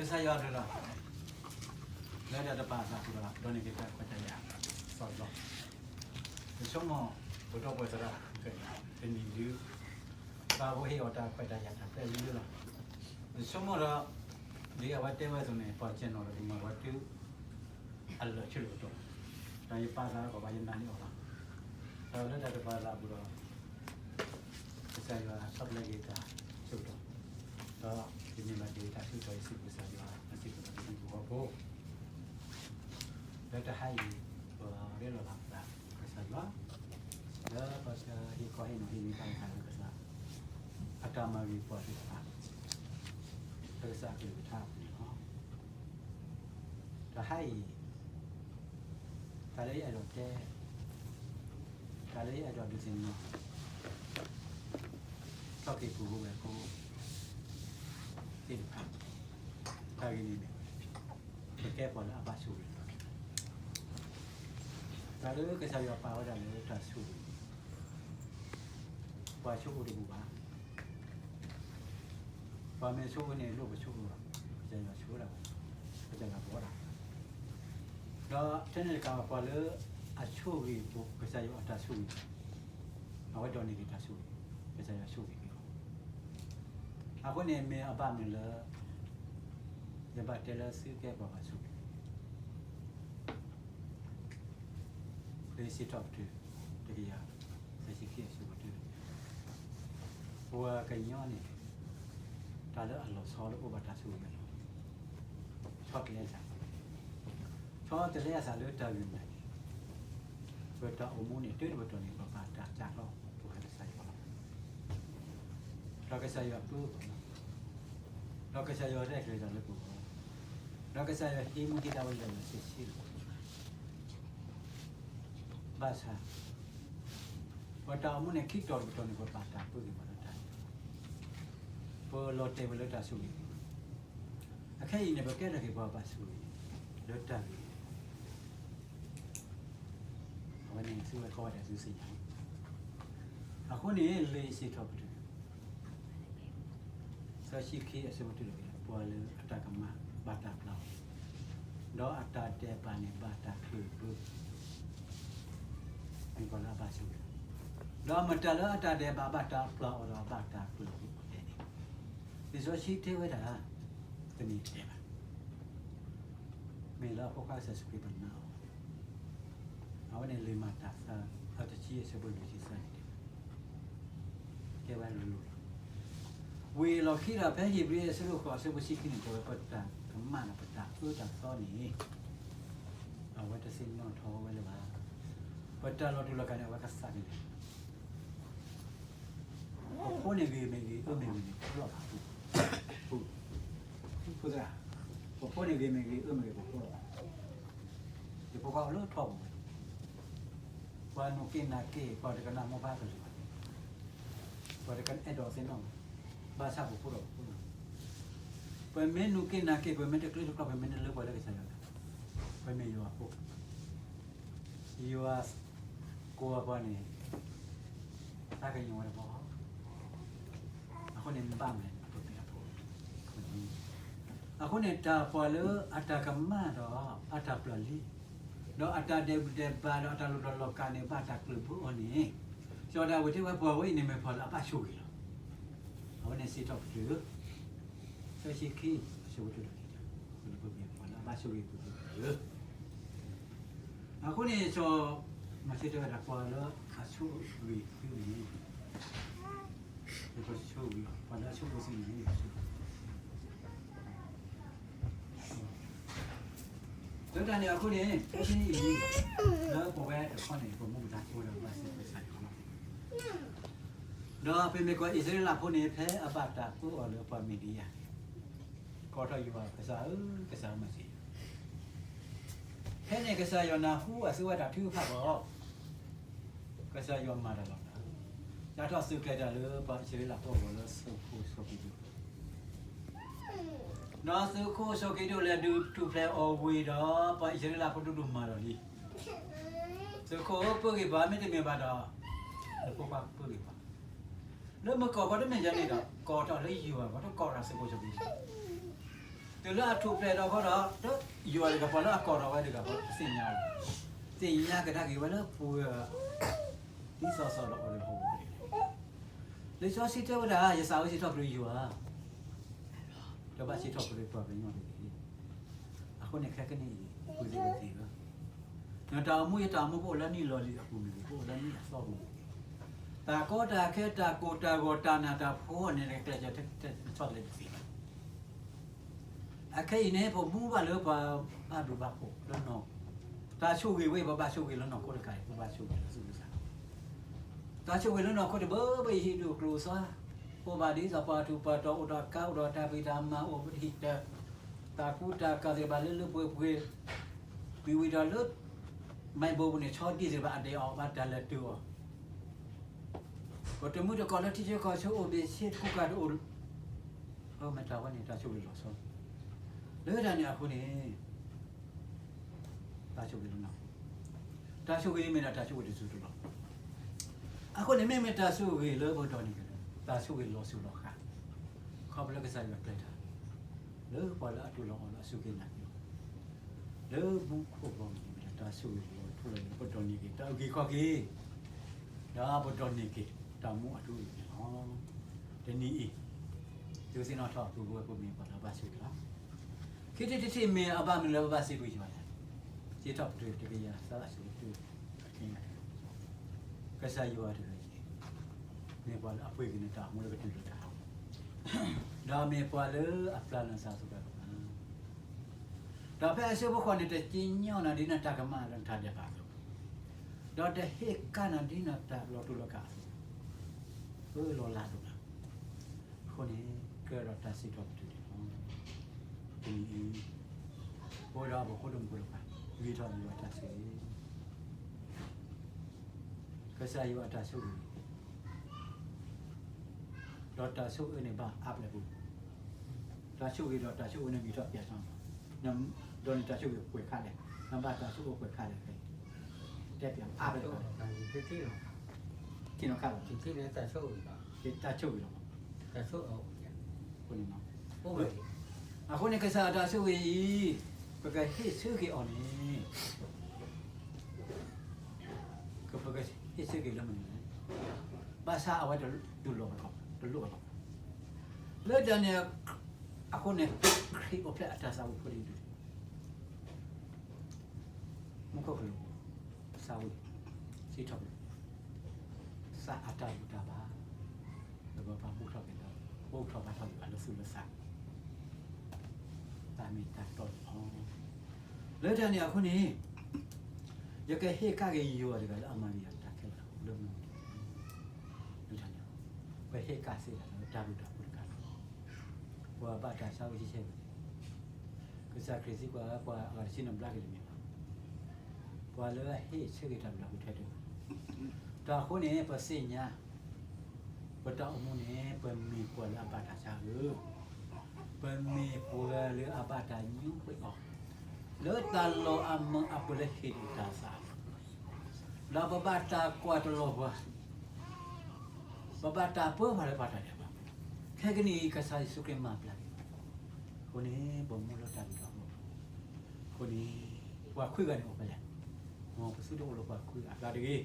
ကစၢ်ယွၤဒၣ်လီၤ, လၢတၢ်တပာ်သးဃုာ်ဒီး ဒိးန့ၢ်က့ၤတၢ်ခွဲးတၢ်ယာ် စီၤပီ, ယဆိကမိၣ် ပဒီပုၢ်ဝဲၢ်သရၣ် တနံၤဒု သးဖိဟ့ၣ်အီၤတၢ်ခွဲးတၢ်ယာ်တၢ်ဖျဲးလံလၢလီၤ. ယဆိကမိၣ်ဒီး ဒ်အဝဲတဲဝဲအသိးန့ၣ် ပှၤကဲနီၤဒီး ပမၤဝဲတုၤ အလၢာ်ဆၢကတီၢ်, ဒီးယပာ်သးကီးဘၣ်ယနၢ်န့ၢ်အီၤလီၤ. ဒီးလၢတၢ်တပာ်သးအပူၤဒီး ကစၢ်ယွၤဆီတလဲက့ၤတၢ်ဆၢကတီၢ်, ဒီးယန့ၢ်ဘၣ်က့ၤတၢ်ဆၢကတီၢ်ယစံးဘျုးကစၢ်ယွၤ အစံးဘျုးဘၣ်ကစၢ်ယွၤဖိ လၢတဟါအံၤ ပှၤရ့လိာ်သးကစၢ်ယွၤ, လၢပှၤဟ့ၣ်ခီဟ့ၣ်နီၤဟ့ၣ်ဂံၢ်ဘါကစၢ်ယွၤလၢကစၢ် အတၢ်မၤဂ့ၤပှၤသ့ၣ်တဖၣ် လၢကစၢ်အကလုၢ်ကထါအပူၤန့ၣ်လီၤ. တဟါအံၤ တၢ်လၢယအဲၣ်ဒိးတဲ တၢ်လၢယအဲၣ်ဒိးဒုးသ့ၣ်နီၣ် ထီၣ်က့ၤပူၤဝဲၢ်ကိသ့ၣ်တဖၣ် တၢ်ဂ့ၢ်န့ၣ်မ့ၢ်ဝဲ ပကဲပှၤလၢအဘၣ်ဆိၣ်ဂ့ၤလီၤ. တၢ်လၢကစၢ်ယွၤပာ်ဝဲဒၣ်လၢတၢ်ဆိၣ်ဂ့ၤ ပှၤဆိၣ်အိၣ်တဘူၣ်ဘၣ်. ပှၤမ့ၢ်ဆိၣ်အိၣ်န့ၣ် လိၣ်ပဆိၣ်အိၣ်လီၤ. ကစၢ်ယွၤဆိၣ်ဒၣ်ဝဲ, ကစၢ်ယွၤဘီဒၣ်ဝဲ. ဒီးထဲန့ၣ်တကးဘၣ် ပှၤလၢအဆိၣ်ဂ့ၤအပူၤ ကစၢ်ယွၤအတၢ်ဆိၣ်ဂ့ၤ အဝဲဒိးန့ၢ်က့ၤတၢ်ဆိၣ်ဂ့ၤ, ကစၢ်ယွၤဆိၣ်ဂ့ၤက့ၤအီၤ. အဃိန့ၣ်မ့ၢ်အဘၣ်မနုၤလၢ ယဘၣ်တဲလၢသုကဲပှၤဘၣ်ဆိၣ်ဂ့ၤ လၢစံးထီၣ်ပတြၢၤ တကယၤ သၢဆံခံအဆၢဖိတၢ, ပှၤကညီန့ၣ် တၢ်လၢအလီၤဆီလၢအိၣ်ဘၣ်တၢ်ဆိၣ်ဂ့ၤအလီၢ်, ဆီတလဲအသး, ဆီတလဲအသးလၢတၢ်ဂ့ၢ်မနုၤလဲၣ်, ပတၢ်အိၣ်မူန့ၣ် တုၤတပတီၢ်န့ၣ် ပဘၣ်တၢ်စးထီၣ် ပဝဲကစၢ်ယွၤလီၤ. ဒီးကစၢ်ယွၤပၢပှၤလီၤ. ဒီးကစၢ်ယွၤရဲၣ်ကျဲၤတၢ်လၢပဂီၢ်, ဒီးကစၢ်ယွၤဟံးမူဟံးသါဝဲလၢာ်လၢာ်ဆ့ဆ့လီၤ. ဘၣ်ဆၣ် ပတၢ်အိၣ်မူန့ၣ် ခံတီၤတပတီၢ်န့ၣ် ပဘၣ်တၢ်ပၢက့ၤပှၤလၢတၢ်န့ၣ်, ပလီၤတဲာ်ဝဲလၢတၢ်ဆိၣ်ဂ့ၤ, အခဲအံၤန့ၣ် ပကဲထီၣ်က့ၤပှၤဘၣ်ဆိၣ်ဂ့ၤ လၢတၢ်ဂ့ၢ် အဝဲန့ၣ် သုဝဲကိးဂၤဒဲးသုသ့ၣ်ညါလီၤ. အဃိန့ၣ် လံာ်စံးထီၣ်ပတြၢၤ သၢဆံခံအဆၢဖိတၢ ပှၤလၢအတၢ်ကမၣ်ဘၣ်တၢ်ပျၢ်အီၤ, ဒီးအတၢ်ဒဲးဘးန့ၣ်ဘၣ်တၢ်ကျၢၢ်ဘၢ, မ့ၢ်ပှၤလၢအဘၣ်ဆိၣ်ဂ့ၤလီၤ. ဒီးမတၤလၢအတၢ်ဒဲးဘးဘၣ်တၢ်ပျၢ်အီၤဒီးဘၣ်တၢ်ကျၢၢ်ဘၢအီၤလဲၣ်န့ၣ်, လံာ်စီဆှံတဲဝဲဒၣ် တမ့ၢ်တဲဘၣ် မ့ၢ်လၢအဖိခွါကစၢ်ယ့ၣ်ၡူးခရံာ်ပနာ်အီၤ, အဝဲန့ၣ်လံာ်မၤတၢ်သၢ အတဆံအဆၢဖိလွံၢ်ဆံသၢန့ၣ်တဲဝဲ, တဲဝဲလိၤလိၤလီၤ. ဝံၤအလီၢ်ခံဒီး ဖဲဧ့ၤဘြံၤအဆၢဒိၣ်ဃိးအဆၢဖိဆံခံန့ၣ် တဲဝဲ ပတၢ်ကမၣ်ဒီးပတၢ်အၢတၢ်သီန့ၣ် အဝဲတသ့ၣ်နီၣ်ထီၣ်ဝဲလၢၤဘၣ်. ပတၢ်လီၤတူာ်လီၤကာ်န့ၣ် အဝဲကသးကလဲာ် ပဖိန့ၣ်ဂ့ၤမ့ၢ်ဂ့ၤ အၢမ့ၢ်ဂ့ၤန့ၣ် ပဖှိၣ်လီၤဘၣ်. ပဖိန့ၣ်ဂ့ၤမ့ၢ်ဂ့ၤ အၢမ့ၢ်ဂ့ၤ ပဖှိၣ်လီၤဘၣ်. ယဖိခွါအိၣ်လၢထီပူၤဝဲ, ပှၤနူၤက့နၤက့ ပှၤတကနၣ်မိၢ်ပၢ်ကလုၢ်ဘၣ်, ပှၤတကအဲၣ်ဒိးသ့ၣ်နီၣ်ဘၣ်, ဘၣ်ဆၣ်ပဖှိၣ်ဒီးပဖှိၣ်လီၤ. ပမ့ၢ်နူၤက့နၤက့ ပမ့ၢ်တကျၢၤတကျီ ပမ့ၢ်တလၢပှဲၤလၢကစၢ်ယွၤ, ပမ့ၢ်ယွၤအဖိ ယွၤကိးပှၤန့ၣ် သးကညီၤဝဲတဘျီ, အဃိန့ၣ် နဘၣ်မနုၤလဲၣ် ပမ့ၢ်အဖိ, အဃိန့ၣ် တၢ်ပှၤလၢအတၢ်ကမၣ်ဒီးအတၢ်ပျၢ်လံ, ဒီးအတၢ်ဒဲးဘးဒီးအတၢ်လီၤတူာ်လီၤကာ်န့ၣ် ဘၣ်တၢ်ကျၢၢ်ဘၢအီၤန့ၣ်, စီၤဒၤဝံးတဲဝဲ ပှၤဝဲအံၤန့ၣ်မ့ၢ်ပှၤလၢအဘၣ်ဆိၣ်ဂ့ၤလီၤ. အဝဲန့ၣ်စံးထီၣ်ပတြၢၤ သၢဆံခံ အဆၢဖိတၢ ပှၤလၢအဘၣ်ဆိၣ်ဂ့ၤပူၤပူၤလၢ အဃိန့ၣ် စီၤမၤသ့တဲဝဲဒၣ် ပှၤလၢအဆိၣ်ဂ့ၤသုန့ၣ် ယကဆိၣ်ဂ့ၤ, ပှၤလၢအဆိၣ်ဂ့ၤသုန့ၣ် ယကဆိၣ်ဂ့ၤ. လၢတၢ်န့ၣ်အဃိန့ၣ် အိၣ်တနံၣ်အံၤ လၢပဝဲတခီန့ၣ် ပမူပဒါကိးဒီးဘၣ်စ့ၢ်ကီးကစၢ်ယွၤလီၤ. ဒီးပမ့ၢ်ကွၢ်အံၣ်စရ့လးဖိန့ၣ် ဖဲအဘၣ်တၢ်ပၢအီၤလၢပှၤမံၤဒယၣ် ကိးထီၣ်ယွၤ ကစၢ်ဧၢ, ကစၢ်ဧၢ မၤစၢၤယၤ. ဖဲန့ၣ်ကစၢ်ယွၤနၢ်ဟူအသုဝဲတၢ်ထုကဖၣ်ဒီး ကစၢ်ယွၤမၤတၢ်လီၤ. ယါထီၣ်သုးကျဲၤတၢ်လၢပှၤအံၣ်စရ့လးဖိအဂီၢ်လၢသုးခိၣ်စီၤကံးဒဧိၣ်, ဒီးသုးခိၣ်စီၤကံးဒဧိၣ်လဲၤဒုးထူၣ်ဖျဲးအီၤဝံၤဒီး ပှၤအံၣ်စရ့လးဖိဒိၣ်ဒိၣ်မၤလီၤလံ. သုးခိၣ်ဧၢ ပၢဂ့ၤပှၤ မ့တမ့ၢ်ဘၣ်ဒီး နဖိခွါပၢဂ့ၤပှၤ. လၢမုၢ်ကီၢ်ခီတမ့ၢ်ယၤန့ၣ်ဒီး ကိးထီၣ်လၢယွၤ ကိးထီၣ်ကိးဒီးသုးခိၣ်စီၤကံးဒဧိၣ် တုၤလၢအထူၣ်ဖျဲးဒီးဃီဒီး, ယွၤတဂၤ ပှၤလၢအကိးထီၣ်ဝဲတဂၤဃီ သ့ၣ်ညါ, သ့ၣ်ညါကဒါက့ၤဝဲလၢပှၤ ဒ်သိးသိးဒီးအီၤဒီးဟီၣ်ခိၣ်န့ၣ်, လံာ်စီဆှံတဲဝဲဒၣ် ယသးအိၣ်စံးထီၣ်ပတြၢၤယွၤ, တဘၣ်စံးထီၣ်ပတြၢၤပှၤကညီတဂ့ၤ. အဃိန့ၣ်ခဲကနံၣ်အံၤ ပှၤသ့ၣ်ဧၢ, နတၢ်အိၣ်မူယတၢ်အိၣ်မူ ပအိၣ်လၢနံၣ်လီၤလံၤအပူၤမ့ၢ်ဂ့ၤ, ပအိၣ်လၢနံၣ်အသီပူၤမ့ၢ်ဂ့ၤ, တၢ်ကီတၢ်ခဲ တၢ်ကိၢ်တၢ်ဂီၤ တၢ်နးတၢ်ဖှီၣ်န့ၣ် ကျဲးစၢးဆီတလဲတသ့ဘၣ်. အခဲအံၤန့ၣ် ပမူဘၣ်လၢပှၤဘၣ်ဘျုးဘၣ်ဖှိၣ်လၢနီၢ်, တၢ်ဆိၣ်ဂ့ၤဝဲအံၤ ပဘၣ်ဆိၣ်ဂ့ၤလၢနီၢ်ခိတကးအံၤ ပဘၣ်ဆိၣ်ဂ့ၤလၢသူၣ်လၢသး, တၢ်ဆိၣ်ဂ့ၤလၢနီၢ်ခိတဘၣ်ဘၣ်အံၤ ဟံၣ်ဒူၣ်ကျိၤသွါ, အိၣ်ဘၣ်ဒ်သိးပှၤထူးပှၤတီၤ အိၣ်ဒီးကါ အိၣ်ဒီးတၢ်ဖံးတၢ်မၤ အိၣ်ဒီးဟံၣ်တၢ်, တၢ်ကူတၢ်ကၤသ့ၣ်တဖၣ်လၢလၢပှဲၤပှဲၤ, ဝံၤဝံၤဒီးလၢ မၤဘိပူၤန့ၣ် ဆီဒံၣ်သ့ၣ်တဖၣ်အဒဲးအီၤ ဘၣ်တၢ်လဲၤတုၤအီၤ, ပတမုၢ်တကိးလၢထံဆၢကီၢ်ဆၢ အိၣ်ဘ့ၣ်ဆ့တကူကၤတအိၣ်, အမ့ၢ်တၢ်ဝဲန့ၣ် တၢ်ဆိၣ်ဂ့ၤလီၤဆီ, လၢတၢ်န့ၣ်အဃိန့ၣ် တၢ်ဆိၣ်ဂ့ၤလၢနီၢ်, တၢ်ဆိၣ်ဂ့ၤမ့ၢ်ဒၣ်တၢ်ဆိၣ်ဂ့ၤတစိၢ်တလီၢ်, အဃိန့ၣ် မ့မ့ၢ်တၢ်ဆိၣ်ဂ့ၤလၢပဒိးန့ၢ်က့ၤလၢ တၢ်ဆိၣ်ဂ့ၤလီၤစိၤလီၤဃၣ်, ခီဖျိလၢကစၢ်ယွၤကျဲၤတၢ် လၢပှၤလၢအတူၢ်လိာ်အီၤလၢအစူၢ်က့ၤနာ်က့ၤအီၤ, လၢမူခိၣ်ဘီမုၢ်န့ၣ် မ့ၢ်ဒၣ်တၢ်ဆိၣ်ဂ့ၤလီၤထူလီၤယိာ် ပဒိးန့ၢ်က့ၤတၢ်အုၣ်က့ၤခီၣ်က့ၤ, ဒီးပဒိးန့ၢ်က့ၤတၢ်မူအထူအယိာ်န့ၣ်လီၤ. တနံၤအံၤ ဒုးသ့ၣ်နီၣ်ထီၣ်အပူၤဝဲပမ့ၢ်ပှၤလၢဘၣ်ဆိၣ်ဂ့ၤလီၤ. ခံထံၣ်တထံၣ်မ့ၢ်အဘၣ်မနုၤလၢပဘၣ်စံးဘျုးယွၤလဲၣ်, စံးထီၣ်ပတြၢၤတကယၤသၢအစိၤတၢ, ကစၢ်ယွၤတဂၤအံၤ မ့ၢ်ပှၤလၢအပှ့ၤက့ၤနတၢ်အိၣ်မူလၢကတုၤလၢတၢ်ဟးဂီၤ, ဒီးမ့ၢ်ပှၤလၢအပျၢ်နသးအသိးတဂၤလီၤ. ဒီးဖဲအဆၢဖိဃိးန့ၣ် တစံၣ်ညီၣ်နၤဒ်နတၢ်ကမၣ်လၢနတၢ်ဒဲးဘးအသိး, ဒီးတဟ့ၣ်ကဒါနၤဒ်နတၢ်လီၤတူာ်လီၤကာ်အသိး, အၢလီၤလးဒိၣ်လၢ အဃိန့ၣ် ကဲထီၣ်တၢ်စံးထီၣ်ပတြၢၤန့ၣ်လီၤ. တနံၤအံၤ ပဝဲဒီးပဖိဒိၣ်မုၣ်ဖိတဖၣ် ဂ့ၤထီၣ်ယွၤအတၢ်ဆိၣ်ဂ့ၤ, ကစၢ်ယွၤအတၢ်ဆိၣ်ဂ့ၤ, ဒီးတၢ်ဆိၣ်ဂ့ၤန့ၣ်ဘၣ်အါဖျၢၣ်ပူၤ, တၢ်ဆိၣ်ဂ့ၤဒီးတၢ်ဆိၣ်ဂ့ၤန့ၣ်ဂ့ၤထီၣ်ပျဲၢ်ထီၣ်, ဒီးန့ၣ်တၢ်ဆိၣ်ဂ့ၤပှဲၤခါလဲၣ်, နဘၣ်တၢ်ဆိၣ်ဂ့ၤပှဲၤခါလဲၣ်, တဲပျဲးအါဖျၢၣ်, ထံၣ်နီၣ်ခါလီၤ, တၢ်ဆိၣ်ဂ့ၤလီၤ, အဃိန့ၣ် အဃိန့ၣ် ကစၢ်အတၢ်ဆိၣ်ဂ့ၤအံၤ ပကဟ့ၣ်ဆၢက့ၤအီၤန့ၣ် ပကဟ့ၣ်ဆၢက့ၤလၢမနုၤလဲၣ်, ဘၣ်ဆၣ်အဝဲတလိၣ်အလီၢ်, တလိၣ်အလီၢ်, လၢတၢ်န့ၣ်အဃိန့ၣ် ခရံာ်အိၣ်ဖျဲၣ်အတၢ်သးဝံၣ်ဖိလံၤဒုး မူခိၣ်ကလူး သးဝံၣ် စံးထီၣ်ပတြၢၤ သးအတၢ်ဘူၣ်တၢ်ဘါ တဘျီဘၣ်ဘူၣ်ထီၣ်က့ၤလၢ ဘူၣ်ထီၣ်ဘါထီၣ်က့ၤဘၣ်လၢသူၣ်လၢသး တၢ်မ့ၢ်တၢ်တီန့ၣ်လီၤ. လၢတၢ်န့ၣ်အဃိန့ၣ် ယကဟ့ၣ်ကဒါက့ၤယွၤတဂၤလၢအမၤဂ့ၤယၤတၢ်ခဲလၢာ်လၢမုၢ်နံၤ လၢတၢ်န့ၣ် ပဟ့ၣ်ကဒါသ့ဒၣ်လၢတၢ်ဘူၣ်တၢ်ဘါတခါလီၤ. ပှၤဘၣ်တၢ်ဆါဝံၣ်ဆံဆဲဝဲန့ၣ် ကစၢ်ခရံာ်စံးကွၢ် ပှၤအဂၤတဆံန့ၣ်ဘျါက့ၤတမ့ၢ်ဘၣ်. ပှၤလၢအဟ့ၣ်ဆၢက့ၤတၢ်ဘျုးအပူၤထဲတဂၤ. တၢ်အဃိန့ၣ် ပသ့ၣ်ညါ ပတၢ်အိၣ်မူန့ၣ် ပမ့ၢ်ပှၤလၢအဘၣ်တၢ်ဆါဧၢ, ပမ့ၢ်ပှၤလၢအဘၣ်တၢ်ညိကွံာ်အီၤ လၢတၢ်လီၢ်အမုာ်အပူၤလၢဟ့ၣ်ဒံးတၢ်သး ဒီးပဘၣ်တၢ်ကွၢ်တလီၤပှၤ ပဘၣ်တၢ်ပၢပှၤလၢပှၤတၢ်ဒဲးဘး. ခဲကနံၣ်အံၤ ကစၢ်ယ့ၣ်ၡူးခရံာ်မၤဘျါက့ၤ အဃိန့ၣ် ပမူလၢတၢ်ဘူၣ်တၢ်ဘါအပူၤ. အဃိန့ၣ် ပှၤခွံဂၤန့ၣ်အိၣ်ဖဲလဲၣ်. မ်ပသုတအိၣ်လၢပှၤခွံဂၤအကျါတဂ့ၤ.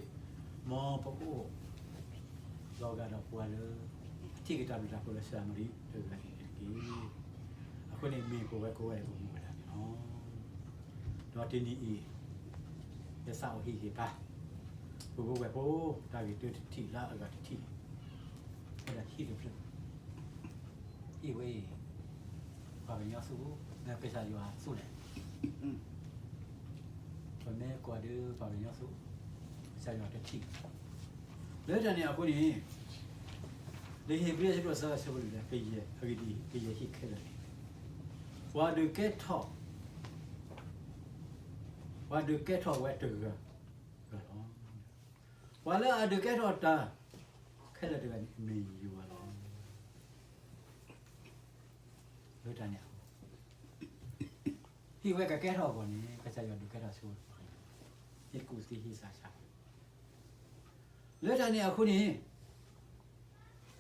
မ်ပကအိၣ် လီၤဂာ်ဒီးပှၤလၢ အထံၣ်က့ၤတၢ်ဘျုးတၢ်ဖှိၣ်လၢစၤမရံတဂၤအံၤတက့ၢ်. အဃိန့ၣ်မ့ၢ်ပဝဲကိးဂၤဒဲးပမူဝဲဒၣ်န့ၣ်လီၤ. ဒီးတနံၤအံၤ ယသးအိၣ်ဟ့ၣ်ဂံၢ်ဘါ ပုၢ်ဖိဝဲၢ်ဖိ တၢ်ဂ့ၢ်တၢတထံၣ်လၢအဂၤတထံၣ် ဝဲဒၣ်ဟံၣ်တဖျၢၣ်, ဟံၣ်ဝဲအံၤ ပှၤကညီသူၣ် မ့ၢ်ကစၢ်ယွၤသူၣ်လဲၣ်. ပမ့ၢ်ကွၢ်ဒီးပှၤကညီသူၣ် ကစၢ်ယွၤတထံၣ်. လၢတၢ်န့ၣ်အဃိန့ၣ် လံာ်ဧ့ၤဘြံၤအဆၢဒိၣ်သၢအဆၢဖိလွံၢ်န့ၣ် ကယဲၢ်အဂ့ၢ်ဒ်အံၤ ကယဲၢ်ဟံၣ်ခဲလၢာ်န့ၣ် ပှၤဒုးကဲထီၣ် ပှၤဒုးကဲထီၣ်ဝဲတဂၤဂၤလီၤ. ပှၤလၢအဒုးကဲထီၣ်တၢ်ခဲလၢာ်တဂၤန့ၣ် မ့ၢ်ယွၤလီၤ. လၢတၢ်န့ၣ်အဃိ ဟံၣ်ဝဲကကဲထီၣ်အဂီၢ်န့ၣ် ကစၢ်ယွၤဒုးကဲထီၣ်ဆူ ဟံၣ်ကူၣ်သ့ဟံၣ်သးဆး လၢတၢ်န့ၣ်အဃိန့ၣ်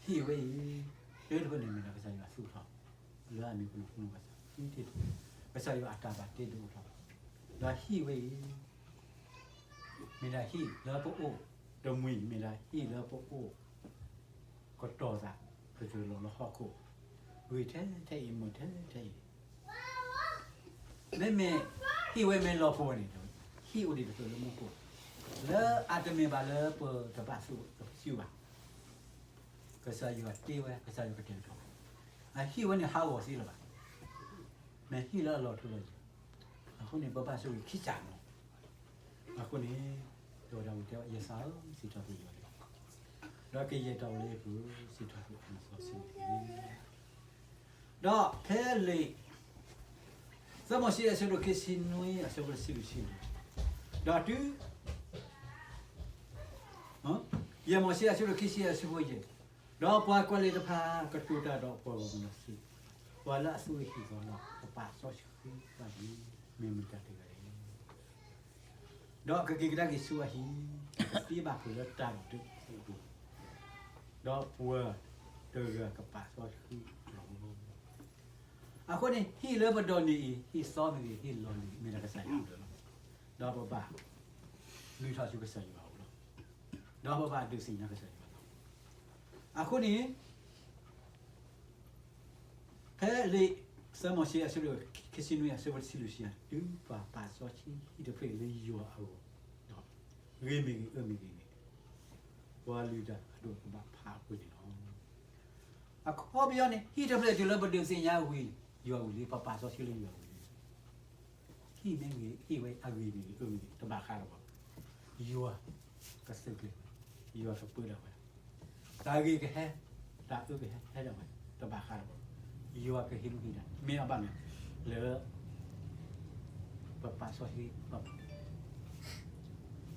ဟံၣ်ဝဲအံၤ တၢတဖျၢၣ်န့ၣ်မ့ၢ်ဒၣ်ကစၢ်ယွၤသူၣ်ထီၣ် လၢအမံၤပူၤန့ၣ် ကစၢ်ယွၤအတၢ်ဘၣ်တ့တအိၣ်ထီၣ်ဘၣ်. ဒီးဟံၣ်ဝဲအံၤ မ့ၢ်ဒၣ်ဟံၣ်လၢပအိၣ်တမှံၤ, မ့ၢ်ဒၣ်ဟံၣ်လၢပအိၣ် ကတီၤသး ပတုၤလီၤလၢဟီၣ်ခိၣ်, ဂ့ၤထဲထဲအံၤ မုာ်ထဲထဲအံၤ, မ့မ့ၢ်ဟံၣ်ဝဲမ့ၢ်လီၤပှီၢ်န့ၣ်, ဟံၣ်အိၣ်ဒံးတဖျၢၣ်လၢမူခိၣ်, လၢအတမ့ၢ်ဘၣ်လၢပတဘၣ်သူၣ်ကဆူၣ်ဘၣ်, ကစၢ်ယွၤတ့ဝဲ, ကစၢ်ယွၤကတဲာ်ကတီၤဝဲ, အဟံၣ်ဝဲန့ၣ်ဟးဂီၤသ့လၢၤဘၣ်, မ့ၢ်ဟံၣ်လၢအလီၤထူလီၤယိာ်, အဃိန့ၣ် ပဘၣ်ဆိၣ်ဂ့ၤခံစးနီၤ, အဃိန့ၣ် ဒီးဝဲဒၣ်ဝံၤတဲဝဲ ယသးဧၢ, စံးထီၣ်ပတြၢၤယွၤလီၤ, ဒီးကယဲၢ်တၢ်အိၣ်လၢယပူၤ, စံးထီၣ်ပတြၢၤအနီၢ်စီဆှံန့ၣ်တက့ၢ်. ဒီးဖဲလံာ် သၢမိၤၡ့အဆၢဒိၣ်ခံဆံနွံအဆၢဖိတဆံလွံၢ်ဆံန့ၣ်, ဒီးတုၤ ယဲၢ်မိၤၡ့အဆၢဒိၣ်ခံဆံအဆၢဖိယဲၢ်, ဒီးပှၤကွၢ်လ့ၤတဖၣ်ကတိၤတၢ်ဒီးပှၤဂီၢ်မုၢ်လီၤဆူ, ပှၤလၢအသူအဟံၣ်သီလၢကပာ်စီဆှံဘၣ်န့ၣ် မ့ၢ်မတၤတဂၤလဲၣ်. ဒီးကက့ၤကဒါက့ၤဆူအဟံၣ်, ကသံဘၣ်ဖုးလၢတၢ်ဒုးအပူၤ, ဒီးပှၤတဂၤကပာ်စီဆှံလီၤ. အဃိန့ၣ် ဟံၣ်လၢပဒိးန့ၢ်အံၤ ဟံၣ်သီမ့ၢ်ဂ့ၤ ဟံၣ်လီၤမ့ၢ်ဂ့ၤ မ့ၢ်ဒၣ်ကစၢ်ယွၤအကလုၢ်လီၤ. ဒီးပဘၣ်လုၢ်ထီၣ်ဆူကစၢ်ယွၤအအိၣ်လီၤ. ဒီးပဘၣ်ဒုးသ့ၣ်ညါကစၢ်ယွၤလီၤ. အဃိန့ၣ် ဖဲလံာ် သၢမိၤၡ့အဆၢဒိၣ်ခံဆံနွံအဆၢဖိတဆံလွံၢ်ဆံ တုၤပှၤပာ်စီဆှံဟံၣ်တဖျၢၣ်လၢယွၤအဂီၢ်, ဂ့ၤမ့ၢ်ဂ့ၤ အၢမ့ၢ်ဂ့ၤန့ၣ်, ပှၤလုၢ်တၢ်အဒိၣ်ကဘၣ်ဖးအပူၤန့ၣ်လီၤ. အခီပညီန့ၣ် ဟံၣ်တဖျၢၣ်တုၤလၢပဒုးသ့ၣ်ညါဝံၤ ယွၤဝံၤလံ, ပပာ်စီဆှံလၢယွၤဝံၤလံ. ဟံၣ်မ့ၢ်ဂ့ၤ ဟံၣ်ဝဲအဂ့ၤမ့ၢ်ဂ့ၤ အၢမ့ၢ်ဂ့ၤ တဘၣ်ဃးဒီးဘၣ်. ယွၤကသုးကျဲၤဝဲ, ယွၤကပၢဒၣ်ဝဲ, တၢ်ဂ့ၤကဟဲ, တၢ်အၢကဟဲ ဟဲဒၣ်ဝဲ, တဘၣ်ဃးဒီးဘၣ်. ယွၤကဟ့ၣ်မူဟ့ၣ်ဒၣ် မ့ၢ်အဘၣ်မ့ၢ်လၢ ပပာ်စီဆှံ ပ ဒုး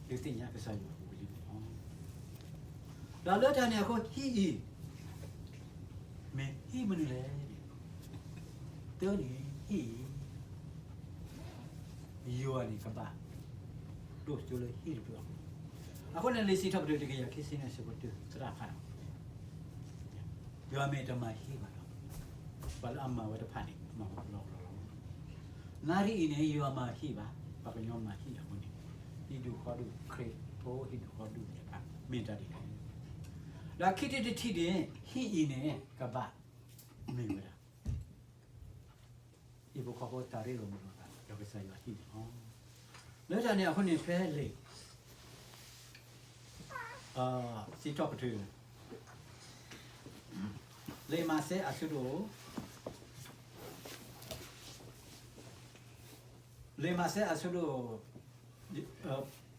သ့ၣ်ညါကစၢ်ယွၤဝံၤလံန့ၣ်လီၤ. ဒီးလၢတၢ်န့ၣ်အဃိ ဟံၣ်အံၤ မ့ၢ်ဟံၣ်မနုၤလဲၣ်န့ၣ်, တၢ်န့ၣ်ဟံၣ်အံၤ ယွၤန့ၣ်ကဘၣ် ဒိၣ်စိလၢဟံၣ်တဖျၢၣ်အပူၤ. အဃိန့ၣ် လံာ်စံးထီၣ်ပတြၢၤတကယၤခံဆံန့ၣ် အဆၢဖိတၢ သရၣ်ဖးဒီး ယွၤမ့ၢ်တမၤဟံၣ်ဘၣ်ဒီး ပှၤလၢအမၤဝဲတဖၣ်န့ၣ် မၤဝဲလီၤလီၤလီၤ. နၣ်ရံၣ်အံၤန့ၣ် ယွၤမၤဟံၣ်ဘၣ်, ပှၤကညီမၤဟံၣ်အဃိန့ၣ် ဟံၣ်ဒူၣ်ဃီဒူၣ် ခရံာ်ဖိဟံၣ်ဒူၣ်ဃီဒူၣ်သ့ၣ်တဖၣ် မ့ၢ်တၢ်ဒ်လဲၣ်. ဒီးခံထံၣ်တထံၣ်န့ၣ် ဟံၣ်အံၤန့ၣ် ကဘၣ်မ့ၢ်ဝဲဒၣ် ဟံၣ်ဖိဃီဖိတၢ်ရ့လိာ်မုာ်လိာ်သး ဒီးကစၢ်ယွၤဟံၣ်န့ၣ်လီၤ. လၢတၢ်န့ၣ်အဃိန့ၣ် ဖဲလံာ် စံးထီၣ်ပတြၢၤ လံာ်မးသဲအဆၢဒိၣ် လံာ်မးသဲအဆၢဒိၣ်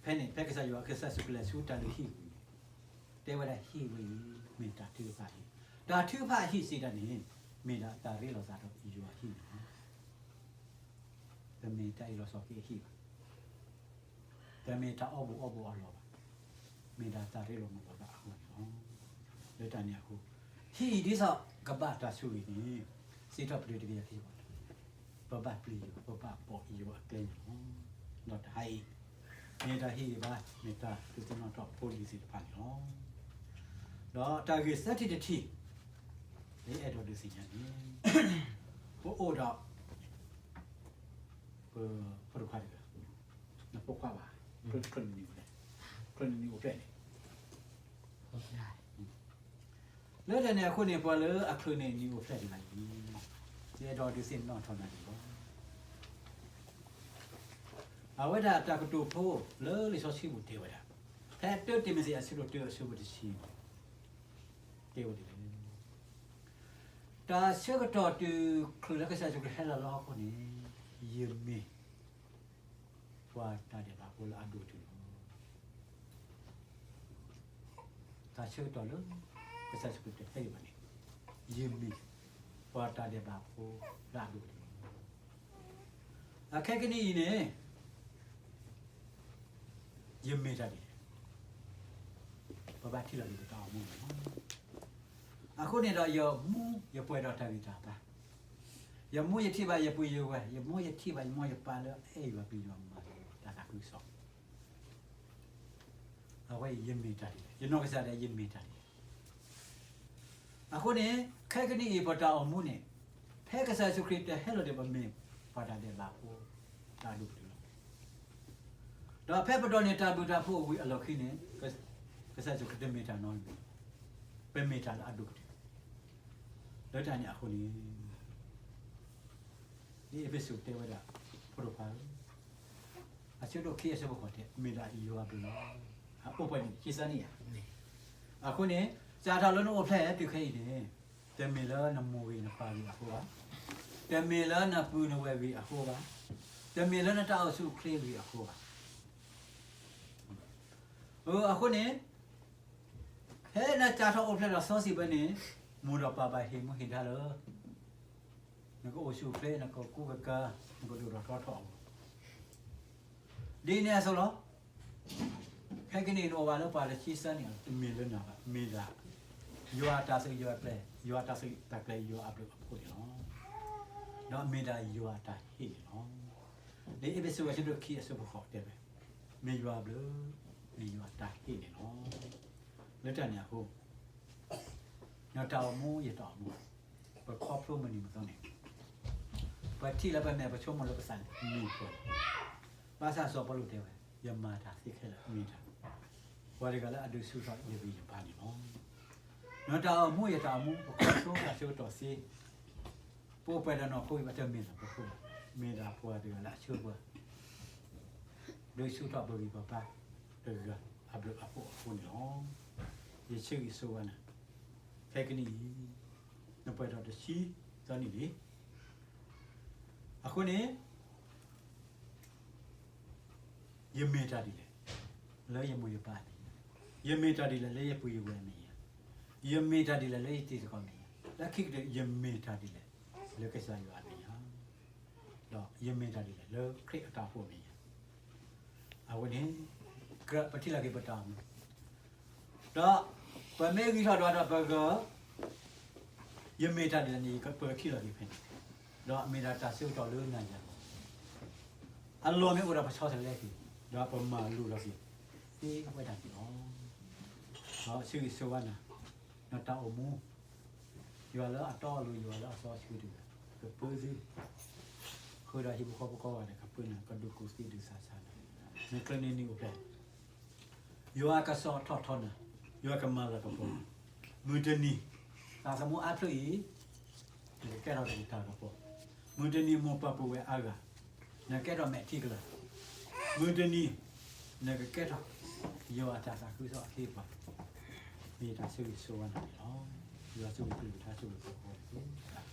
ဖဲန့ၣ် ဖဲကစၢ်ယွၤ ကစၢ်ယ့ၣ်ၡူးခရံာ်လဲၤဆူတၢ်လုၢ်ဟံၣ်ပူၤန့ၣ် တဲဝဲဒၣ်ဟံၣ်ဝဲအံၤ မ့ၢ်တၢ်ထုကဖၣ်အဟံၣ်, တၢ်ထုကဖၣ်အဟံၣ်စံးတၢ်န့ၣ် မ့ၢ်ဒၣ်တၢ်ရ့လိာ်သးဒီးယွၤအဟံၣ်န့ၣ်လီၤ. တမ့ၢ်တၢ်အ့ၣ်လိာ်ဆိးက့အဟံၣ်ဘၣ်. တမ့ၢ်တၢ်အီၣ်ဘူးအီၣ်ဘူးအလီၢ်ဘၣ်. မ့ၢ်ဒၣ်တၢ်ရ့လိာ်မုာ်လိာ်သးအဃိန့ၣ်လီၤ. လၢတၢ်န့ၣ်အဃိ ဟံၣ်အံၤဒ်သိးကဘၣ်တၢ်ဆိၣ်ဂ့ၤန့ၣ် စံးထီၣ်ပတြၢၤတကယၤခံဆံ ပဘၣ်ပျံၤယွၤ ပဘၣ်ပိာ်ယွၤအကျဲန့ၣ်လီၤ. ဒီးတဟါအံၤ မ့ၢ်တၢ်ဟ့ၣ်ဂံၢ်ဘါ မ့ၢ်တၢ်ဒုးသ့ၣ်နီၣ်ထီၣ်ဖိလံၤသ့ၣ်တဖၣ်န့ၣ်လီၤ. ဒီးတၢ်ဂ့ၢ်သၢထံၣ်တထံၣ် ယအဲၣ်ဒိးဒုးသ့ၣ်ညါန့ၣ် ပအိၣ်ဒီး ပဖိတခွါတဂၤ, နဖိခွါဘၣ်, ချၢနံၣ်အိၣ်ဖျဲၣ်, ချၢနံၣ်အိၣ်ဖျဲၣ်န့ၣ် လၢတၢ်န့ၣ်အဃိန့ၣ် ပှၤလၢအချၢန့ၣ်နံၣ်အိၣ်ဖျဲၣ်တဂၤအံၤ ယအဲၣ်ဒိးဒုးသ့ၣ်နီၣ်ထီၣ်နၤဒ်အံၤလီၤ. အဝဲဒၣ်တၢ်ကတိၤဖိလၢလံာ်စီဆှံပူၤတဲဝဲဒၣ်, ဖဲတၢတံၤမသ့းအဆၢဒိၣ်တၢအဆၢဖိတဆံန့ၣ် တဲဝဲဒ်လဲၣ်, တၢ်ဆၢကတီၢ်တုၤချုးလၢကစၢ်ယ့ၣ်ၡူးခရံာ်ဟဲလီၤလၢဟီၣ်ခိၣ်န့ၣ် ယမ့ၢ် ပှၤတၢ်ဒဲးဘးဖိလၢအဒိၣ်တုာ်လီၤ. တၢ်ဆၢကတီၢ်လၢ ကစၢ်ယ့ၣ်ၡူးခရံာ်တဟဲအံၤဘၣ်န့ၣ် ယမ့ၢ် ပှၤတၢ်ဒဲးဘးဖိလၢအဒိၣ်တုာ်လီၤ. အခဲကနံၣ်အံၤန့ၣ် ယမ့ၢ်တၢ်ဒ်လဲၣ်, ပဘၣ်ထံၣ်လီၤက့ၤပတၢ်အိၣ်မူန့ၣ်လီၤ. အဃိန့ၣ်ဒီး ယမူယပှဲၤဒီးတၢ်ဂံၢ်တၢ်ဘါ, ယမူယထံၣ်ဘၣ်ယပုၢ်ယဝဲၢ်, ယမူယထံၣ်ဘၣ်ယမိၢ်ယပၢ်လၢအအဲၣ်ယွၤပျံၤယွၤမၤယွၤတၢ်သးခုကစီၣ်, အဝဲအံၤယမ့ၢ်တၢ်ဒ်လဲၣ်, ယနီၢ်ကစၢ်ဒၣ်ယမ့ၢ်တၢ်ဒ်လဲၣ်. အဃိန့ၣ် ခဲကနံၣ်အံၤပတၢ်အိၣ်မူန့ၣ် ဖဲကစၢ်ယ့ၣ်ၡူးခရံာ်တဟဲလီၤဒီး ပမ့ၢ်ပှၤတၢ်ဒဲးဘးဖိ တၢ်အဒိၣ်ကတၢၢ်လီၤ. ဒီးဖဲပဒိးန့ၢ်တၢ်ဘျုးတၢ်ဖှိၣ်ဝံၤအလီၢ်ခံန့ၣ်, ကစၢ်ယ့ၣ်ၡူးခရံာ်တမ့ၢ်တၢ်နီတမံၤ, ပမ့ၢ်တၢ်လၢအဒိၣ်ကတၢၢ်. လၢတၢ်န့ၣ်အဃိန့ၣ် ဒ်အ့းဖ့းစူးတဲဝဲဒၣ်, ဖိတဖၣ်ဧၢ, အဆၢဒိၣ်ခံအဆၢဖိဃိးတဲ, မ့ၢ်ဒၣ်ယွၤအဘျုးလီၤ. အအိၣ်ပှဲၤန့ၣ်ခံဆံနံၣ်ဧါ. အဃိန့ၣ်, စးထီၣ်လၢနအိၣ်ဖျဲၣ်တုၤခဲအံၤန့ၣ်, တမ့ၢ်လၢနမိၢ်ဂ့ၤနပၢ်ဂ့ၤအဃိဘၣ်, တမ့ၢ်လၢနပုၢ်နဝဲၢ်ဂ့ၤအဃိဘၣ်, တမ့ၢ်လၢနတၢ်အိၣ်ဆူၣ်အိၣ်ချ့ဂ့ၤအဃိဘၣ်. အဃိန့ၣ်, ဖဲနစးထီၣ်အိၣ်ဖျဲၣ်ဒီးစီဆှံဖဲန့ၣ်, မိၢ်ဒီးပၢ်ဘၣ်ဟ့ၣ်မူဟ့ၣ်ဒါလၢ နကအိၣ်ဆူၣ်အိၣ်ချ့, နကကူကကၤ, နကဒိၣ်ထီၣ်ထီထီၣ်အဂီၢ်, ဒ်န့ၣ်အသိးလီၤ. ခဲကနံၣ်အံၤ နအိၣ်ဘၣ်လၢပှၤတဆံသၢနံၣ်အံၤ, တမ့ၢ်လၢနၤဘၣ်, မ့ၢ်ဒၣ် ယွၤအတၢ်ဆိၣ်ဂ့ၤ, ယွၤအတၢ်ဆိၣ်ဂ့ၤ, တၢ်ကျဲၤယွၤအဘျုးအဖှိၣ်န့ၣ်လီၤ. ဒီးမ့ၢ်ဒၣ်ယွၤအတၢ်ဟ့ၣ်န့ၣ်လီၤ. ဒ်အ့းဖ့းစူးအဆၢဒိၣ်ခံအဆၢဖိဃိးတဲဝဲ, မ့ၢ်ယွၤအဘျုး, မ့ၢ်ယွၤအတၢ်ဟ့ၣ်န့ၣ်လီၤ. လၢတၢ်န့ၣ်အဃိ, နတၢ်အိၣ်မူယတၢ်အိၣ်မူ, ပခီဖျိမုၢ်နံၤမုၢ်သီန့ၣ်, ပထံၣ်လၢပမဲာ်ပဆိကမိၣ်လၢပသးန့ၣ်, ဘၣ်ဆၣ်စီၤပီလူးတဲဝဲ, ယမၤတၢ်သ့ခဲလၢာ်မ့ၢ်ဒၣ် ပှၤတဂၤလၢအဒုးဆူၣ်ထီၣ်ယဂံၢ်ယဘါန့ၣ်လီၤ. နတၢ်အိၣ်မူယတၢ်အိၣ်မူ, ပခီဖျိတၢ်ဆၢကတီၢ်သ့, ပအိၣ်ပှဲၤဒီးနီၢ်ခိအံၤ တမ့ၢ်လၢပဃိဘၣ်, မ့ၢ်ဒၣ်ပှၤတဂၤလၢအဆှၢပှၤ ဒုးဆူၣ်ထီၣ်ပဂံၢ်ပဘါတဂၤအဘျုးအဖှိၣ်အဃိန့ၣ်လီၤ. ယဆၢဂ့ၤဆိဝါနၤ, ခဲကနံၣ်အံၤ, နပှဲၤဒီးတဆံသၢနံၣ်လံ. အဃိန့ၣ် ယမ့ၢ်တၢ်ဒ်လဲၣ် လၢယမိၢ်ယပၢ်အမဲာ်ညါ, ယမ့ၢ်တၢ်ဒ်လဲၣ် လၢယပုၢ်ယဝဲၢ်အမဲာ်ညါ, ယမ့ၢ်တၢ်ဒ်လဲၣ် လၢယတံၤသကိးအမဲာ်ညါ, လၢခံကတၢၢ် ယမ့ၢ်တၢ်ဒ်လဲၣ် လၢကစၢ်ယွၤအမဲာ်ညါ, ဒီးယမ့ၢ်တၢ်ဒ်လဲၣ် လၢခရံာ်အတၢ်အိၣ်ဖှိၣ်အမဲာ်ညါ. အဝဲန့ၣ် ကြၢးပထံၣ်လိာ်က့ၤပတၢ်အိၣ်မူ, ဒီးပမ့ၢ်ဂံၢ်ထီၣ်ဒွးဒီးပဂီၢ် ယမ့ၢ်တၢ်ဒ်လဲၣ်န့ၣ် ပကထံၣ်လိာ်က့ၤဖဲန့ၣ်, ဒီးမ့ၢ်ဒၣ်တၢ်ဆၢကတီၢ်လၢနၤယၤ, အလီၢ်မ့ၢ်အိၣ်ဒီးပဆီတလဲက့ၤ, ဒီးပမၤလိာ်ဒီးက့ၤသ့ဝဲဒၣ်န့ၣ်လီၤ. ဒီးဆၢဂ့ၤဆၢဝါနၤ, နတၢ်အိၣ်မူ, ယွၤလၢအတီအလိၤ ယွၤလၢအစီဆှံတဂၤ ကပၢသု, ဃုာ်ဒီးဟံၣ်ဖိဃီဖိကိးဂၤဒဲး ကပၢနၤ ကဒိၣ်ကိၢ်သ့ဒုးသးဆါနၤ, နကျဲန့ၣ်နံၣ်အိၣ်ဖျဲၣ် ယွၤကဆီၣ်ထီၣ်ထီနၤ, ယွၤကမၤလၤကပီၤ, မုၢ်တနံၤ သးသမူအါဖျၢၣ်အံၤ နကကဲထီၣ်တၢ်ကပီၤ, မုၢ်တနံၤမိၢ်ပၢ်ပုၢ်ဝဲၢ်အါဂၤ နကဲထီၣ်မဲာ်ထံကလၤ, မုၢ်တနံၤ နကကဲထီၣ် ယွၤအတၢ်သးခုကစီၣ်အခ့အပှၤ, မ့ၢ်တၢ်ဆၢဂ့ၤဆၢဝါနၤန့ၣ်လီၤ. ယွၤဆိၣ်ဂ့ၤကလုၢ်ကထါဆိၣ်ဂ့ၤသီဃီတက့ၢ်.